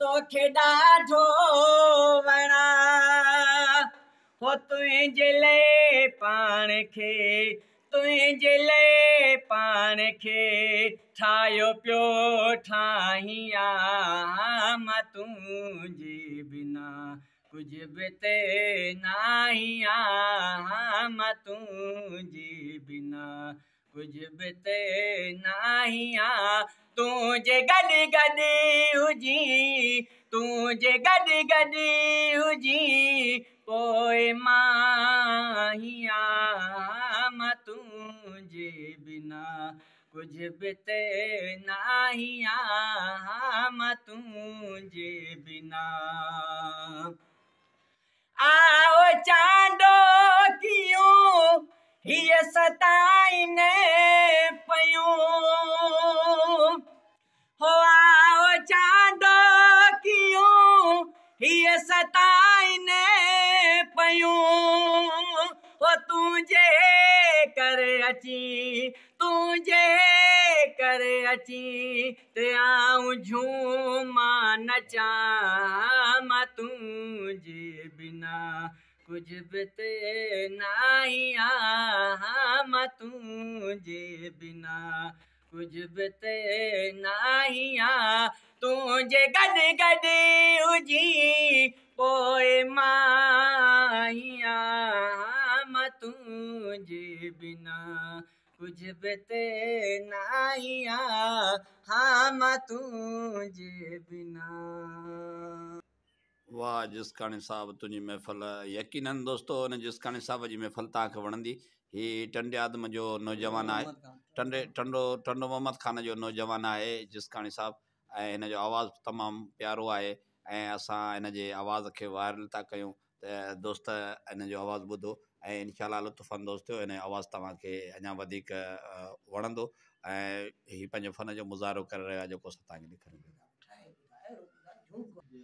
توکي ڏاڍو وڻان. هو تنهنجي لئي پاڻ کي، تنهنجي لئي پاڻ کي ٺاهيو پيو ٺاهيان، مان تنهنجي بنا ڪجهه به ته ناهيان، مان تنهنجي بنا ڪجهه به ته ناهيان. تون جي گڏ گڏ هجين، تون جي گڏ گڏ هجين، پوءِ مان هيان، مان تنهنجي بنا ڪجهه به ته ناهيان، مان تنهنجي بنا. آئو چانڊو ڪيون هيءَ ستائن پيون، هو آئو چانڊو ڪيون هيءَ ستائن پيون، هو تنهنجي ڪري اچي، تنهنجي ڪري اچي تي آئون جهومان نچان، مان تنهنجي بنا ڪجهه به ته ناهيان، مان تنهنجي بنا ڪجهه به ته ناهيان. تنهنجي گڏ گڏ هجين، پوءِ مان هيان، مان تنهنجي بنا ڪجهه به ته ناهيان، ها مان تنهنجي بنا. واهه جسڪاڻي صاحب تنهنجي محفل. يقينن دوستو ان جسڪاڻي صاحب جي محفل توهان کي وڻندي. هي ٽنڊي آدم جو نوجوان آهي، ٽنڊي ٽنڊو ٽنڊو محمد خان جو نوجوان آهي جسڪاڻي صاحب، ۽ هن جو آواز تمام پيارو آهي ۽ اسان هن جي آواز کي وائرل ٿا ڪيون ته دوست هن جو آواز ٻڌو ۽ انشاء الله لطف اندوز ٿيو. هن جو آواز توهان کي اڃا وڌيڪ وڻندو ۽ هي پنهنجو فن جو مظاهرو ڪري رهيو آهي جيڪو اسان توهان کي ڏيکاريون پيا.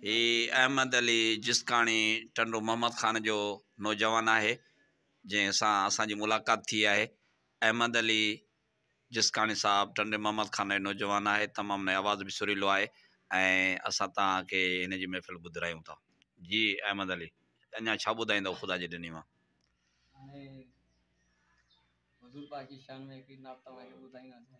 هي احمد علي جسڪاڻي ٽنڊو محمد خان جو نوجوان آهي جنهن سان اسان جي ملاقات ٿي آهي. احمد علي جسڪاڻي صاحب ٽنڊي محمد خان جو نوجوان آهي، تمام هن جو آواز به سريلو آهي ۽ اسان توهان کي هن جي محفل ٻڌرايون ٿا. جي احمد علي اڃا ڇا ٻڌائيندؤ خدا جي ڏني مان؟ هاڻي حضور پاڪ جي شان ۾ هڪڙي نعت توهان کي ٻڌائينداسين.